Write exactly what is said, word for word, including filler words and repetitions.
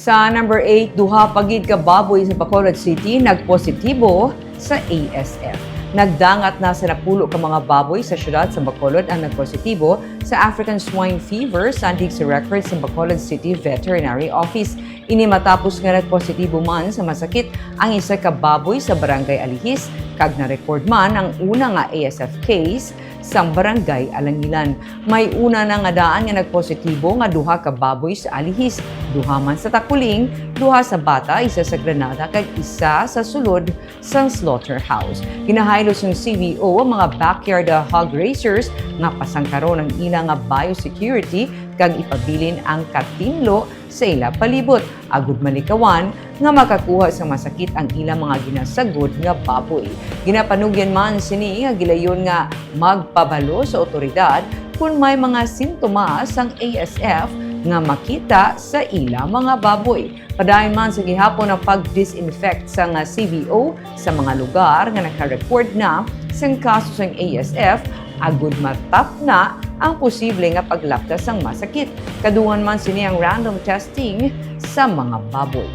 Sa number eight, duha pa gid ka baboy sa Bacolod City nagpositibo sa A S F. Nagdangat na sa napulo ka mga baboy sa siyudad sa Bacolod ang nagpositibo sa African Swine Fever, sandig sa record sa Bacolod City Veterinary Office. Ini matapos nga nagpositibo man sa masakit ang isa ka baboy sa Barangay Alihis, kag na-record man ang una nga A S F case sang Barangay Alangilan. May una na nga daan nga nagpositibo nga duha ka baboy sa Alihis, duha man sa Taculing, duha sa Bata, isa sa Granada, kag isa sa sulod sang slaughterhouse. Ginahaylo sang C V O ang mga backyard hog raisers nga pasangkaron ang ila nga biosecurity kag ipabilin ang katinlo sa ila palibot, agud malikawan nga makakuha sa masakit ang ilang mga ginasagod nga baboy. Ginapanugyan man sini nga gilayon nga magpabalo sa otoridad kon may mga sintomas ang A S F nga makita sa ila mga baboy. Padayon man sa gihapon ang pag-disinfect sang C V O sa mga lugar nga naka-record na sang kaso sang A S F, agud matap na ang posible nga paglapta sang masakit. Kadungan man sini ang random testing sa mga baboy.